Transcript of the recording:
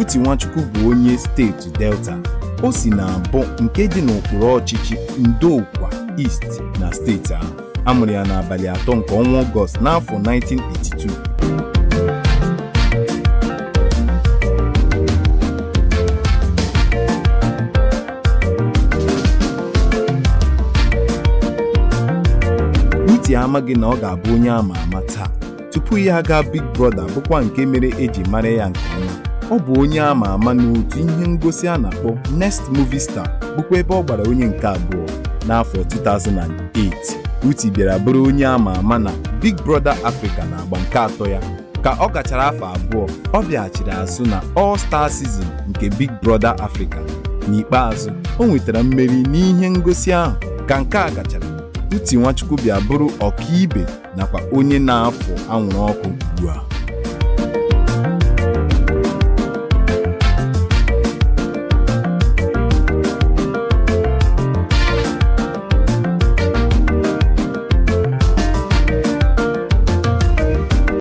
Uti Nwachukwu bụ onye steeti Delta. O si na Abọ nke dị n'okpuru ọchịchị Ndokwa East na steeti ahụ. A mụrụ ya n'abalị 3 nke ọnwa Ọgọst n'afọ 1982. Uti amaghị na ọ ga-abụ onye ama ama taa. Tupu ya aga Big Brother bụkwa nke mere eji mara ya nke ọma. Ọ bụ onye ama ama n'otu ihe ngosi a na-akpọ Next Movie Star, bụkwa ebe ọ gbara onye nke abụọ n'afọ 2008. Uti bịara bụrụ onye ama ama na Big Brother Africa na agba nke atọ ya. Ka ọ gachara afọ 2, ọ bịaghachiri azụ na All Star Season nke Big Brother Africa. N'ikpeazụ, o nwetara mmeri n'ihe ngosi ahụ. Ka nke a gachara, Uti Nwachukwu bịa bụrụ ọkaibe nakwa onye na-afụ anwụrụ ọkụ ugbu a.